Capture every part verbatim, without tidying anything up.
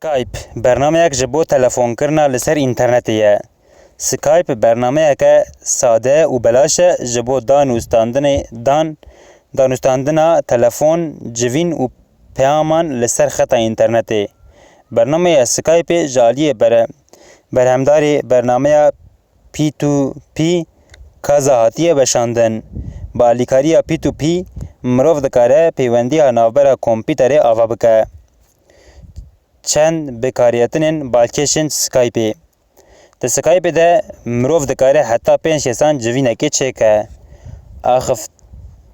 Skype bernameyek ji bo telefonkirina li ser înternetê ye. Skype bernameyeke sade û belaş e ji bo danûstandinê dan danûstandina telefon, civîn û peyaman li ser xeta înternetê. Bernameya Skypeê ji aliyê bere berhemdarê bernameya P two P Kaza hatiye weşandin. Bi alîkariya P two P mirov dikare pêwendiya navbera kompîterê ava bike. Çend bikarîetinên balkêş ên Skypeê. Di Skypeê de mirov dikare heta pênc kesan civînekê çêke. Axift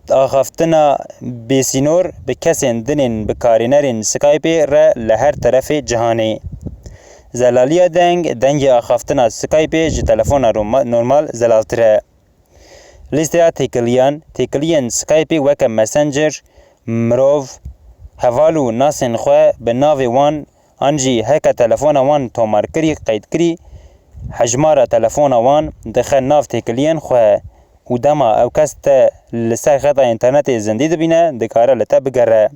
Axaftina bêsînor bi kesên din ên bikarînerên Skypeê re li her terefê cihanê. Zelaliya deng, dengê axaftina Skypeê ji telefona normal zelaltir e. Lîsteya têkiliyan, têkiliyên Skypeê weke Messenger, mirov, heval û nasên xwe bi navê wan an jî heke telefona wan tomarkirî qeydkirî, hejmara telefona wan dixe nav têkiliyên xwe û dema ew kes te li ser xeta înternetê zindî dibîne, dikare li te bigere.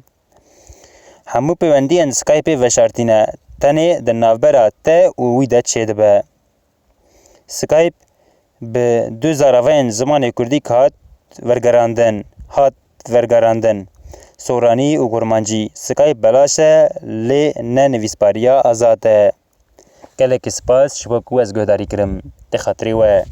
Hemû pêwendiyên Skypeê veşartî ne, tenê di navbera te û wî de çêdibe. Skype bi du zaravayên zimanê kurdî hat vergerandin, hat vergerandin. Soranî û kurmancî. Skype belaş e, lê ne nivîspariya azad e. Gelekî spas ji bo ku ez guhdarî kirim. Di xatirê we.